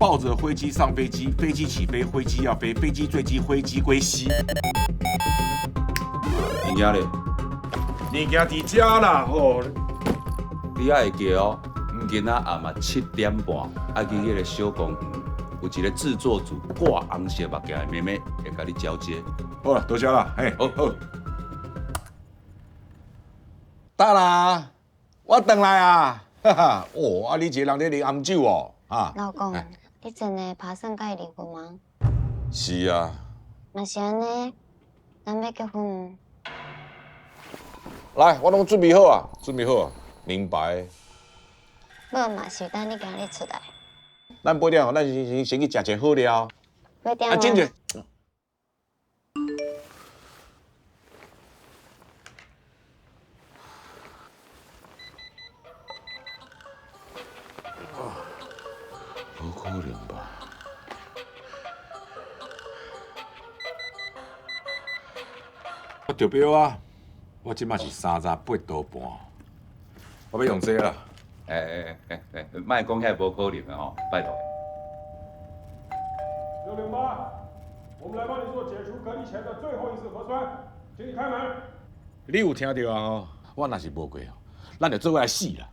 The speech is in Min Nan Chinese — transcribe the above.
抱着飛機上飛機，飛機起飛，飛機要飛，飛機墜機，飛機歸西。物件咧？物件佇遮啦，吼！你愛會記哦，今仔暗仔7點半，愛去彼个小公園，有一个製作組掛紅色目鏡的妹妹會共你交接。好啦，多謝啦，嘿，好好。得啦，我轉來啊！哈哈，哦，啊，你一個人咧啉紅酒哦，啊？老公，你真的拍算佮伊離婚嗎？是啊。若是按呢，咱欲結婚？來，我攏準備好啊，準備好啊，明白。無嘛是等你今日出來。咱8點，咱先去食一好料。 8點。啊，真濟。無可能吧？我著標啊！我這馬是38度半，我欲用這啦。欸欸欸欸，莫講遐無可能的吼，拜託。608，我們來幫你做解除隔離前的最後一次核酸，請你開門。你有聽著啊？吼，我若是無過，咱就做伙來死啦！